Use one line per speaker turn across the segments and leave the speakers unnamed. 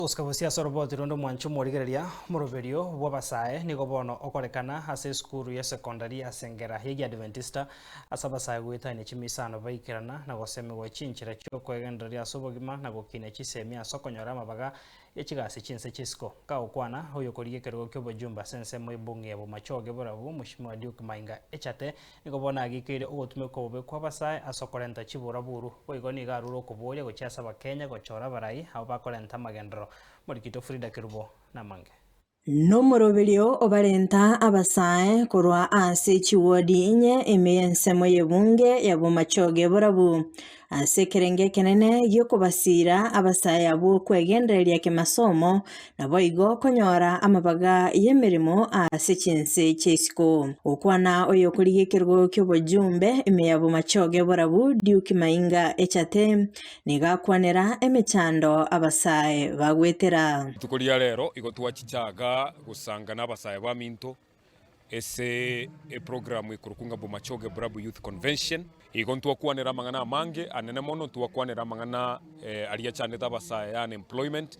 Gosika bosio ase oroboti ronde omwanche omorigereria omoroberio bw'abasae nigo bono okorekana ase esukuru y'esekondari ase engera y'egiadventista ase abasae goetania chimisano baikerana na gosemigwa chinchera chi'okoegendereria ase obogima na gokinia chisemi ase okonyora amabaga ye chigasi chinse chisiko. Kagokwana oyokorigia ekerogo ki'obojumbe ase ensemo y'ebunge ya Bomachoge Borabu Mweshimiwa Duke Mainga Echate Nigo bono agikeire ogotumekwa obobe kw'abasae ase okorenta chiburaburu, boigo nigo arure okoboria gochia ase Abakenya gochora abarai abwo bakorenta amagenderero. Morikito Frida Kerubo namange.
Nomoroberio obarenta abasae korwa ase chiwodi inye ime y'ensemo y'ebunge ya Bomachoge Borabu, Ase ekerengo ekenene gi'okobasiira abasae abwo kwegendereria kemasomo, naboigo konyora amabaga y'emeremo ase chinse chi'isiko. Gokwana oyokorigia ekerogo ki'obojumbe ime ya Bomachoge Borabu Duke Mainga Echate nigo akwanera emechando abasae bagwetera.
Rituko ria rero igo twachichaga gosanga nabasae baminto Ase eprogramu ekorokwa ng'a Bomachoge Borabu Youth Convention, igo ntwakwanera amang'ana amange anene mono, ntwakwanera amang'ana aria achandete abasae ya unemployment,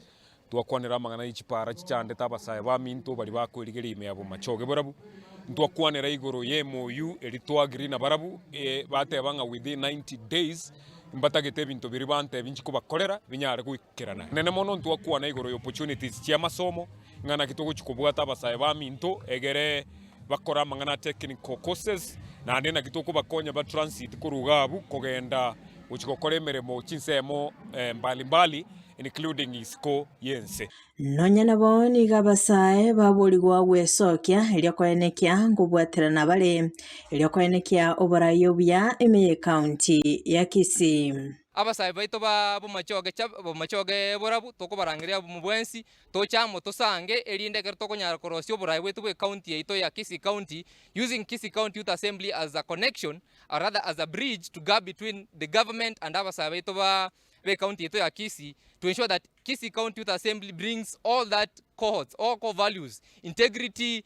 ntwakwanera amang'ana ye chipara chichandete abasae baminto baria bakoerigeria ime ya Bomachoge Borabu, ntwakwanera igoro ye MOU eria twa agree nabarabwo bateba ng'a within 90 days mbatagete ebinto biria bantebia inche kobakorera binyare goikerana. Anene mono ntwakwana igoro ya opportunities chi'amasomo. Ng'a naki togochia kobwata abasae baminto egere bakore amang'ana a technical courses, naende naki tokobakonya ba transit korwa iga abwo kogenda gochia gokora emeremo chinsemo mbali mbali including isiko y'ense.
Nonya nabo nigo abasae baborigwa gwesokia erio koenekia nkobwaterana bare erio koenekia oborai obuya ime y'ecounty ya Kisii.
Abasae baito ba bomachoge cha bomachoge borabu tokobarangeria abwo bwensi Toche amo tosange, erinde ekero tokonyara korosia oboraai bwaito bwe county yaito ya Kisii County, using Kisii County Youth Assembly as a connection or rather as a bridge to gap between the government and abasae baito ba be county yaito ya Kisii to ensure that Kisii County Youth Assembly brings all that cohorts, all core values, integrity,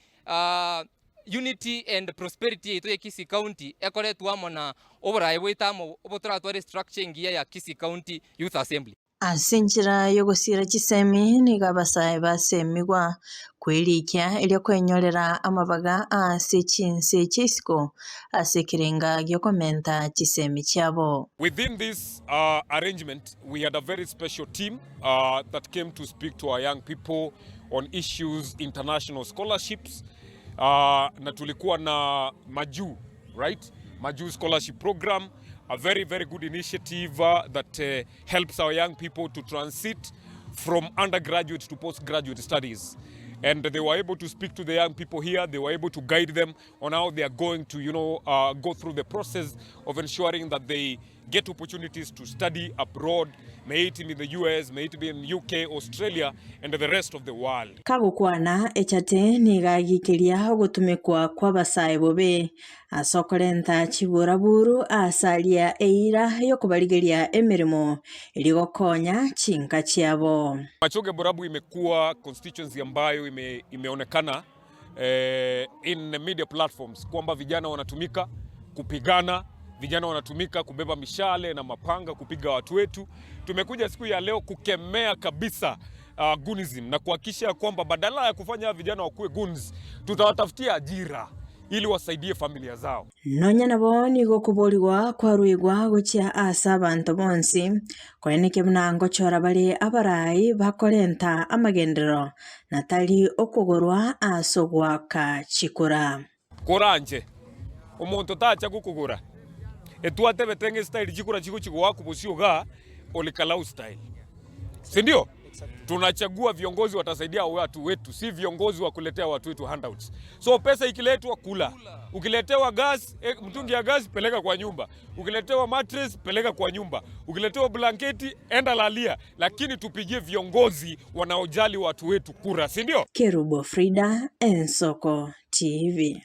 unity and prosperity yaito ya Kisii County ekoretwe amo na oboraai bwaito amo obo toratware estructure engiya ya Kisii County Youth Assembly.
Ase enchera y'ogosiira chisemi nigo abasae basemigwa kwerikia erio kwenyorera amabaga ase chinse chi'isiko ase ekerenga gi'okomenta chisemi chiabo.
Within this arrangement we had a very special team that came to speak to our young people on issues international scholarships na tulikuwa na majuu right majuu scholarship program a very very good initiative that helps our young people to transit from undergraduate to postgraduate studies. And they were able to speak to the young people here. They were able to guide them on how they are going to, you know, uh, go through the process of ensuring that they get opportunities to study abroad, may it be in the US, may it be in UK, Australia, and the rest of the world.
Kagokwana, echate nigo agiikeria ogotumekwa kw'abasae bobe Ase okorenta chiburaburu aase aria eira y'okobarigeria emeremo eria gokonya chinka chiabo.
Machoge Borabu imekuwa constituency ambayo ime, imeonekana eh, in media platforms kwamba vijana wanatumika kupigana, vijana wanatumika kubeba mishale na mapanga kupiga watu wetu. Tumekuja siku ya leo kukemea kabisa uh, gunism na kuhakikisha kwamba badala ya kufanya vijana wakuwe goons, tutawatafutia ajira ili wasaidie familia zao.
Nonya nabo nigo okoborigwa kwaruigwa gochia ase abanto bonsi, koeneke buna ngochora bare abarai bakorenta amagenderero, na tari okogorwa ase ogoaka chikura.
Koranche, omonto tacha gokogora, etwatebete ng'a estyle chikura chigochi goakwa bosio igaa, Olikalau style. Si ndio? Tunachagua viongozi watasaidia watu wetu, si viongozi wa kuletea watu wetu handouts. So pesa ikiletwa kula, ukiletewa gas, eh, mtungi ya gas peleka kwa nyumba, ukiletewa mattress peleka kwa nyumba, ukiletewa blanketi enda lalia, lakini tupigie viongozi wanaojali watu wetu kura, si ndio?
Kerubo Frida, Ensoko TV.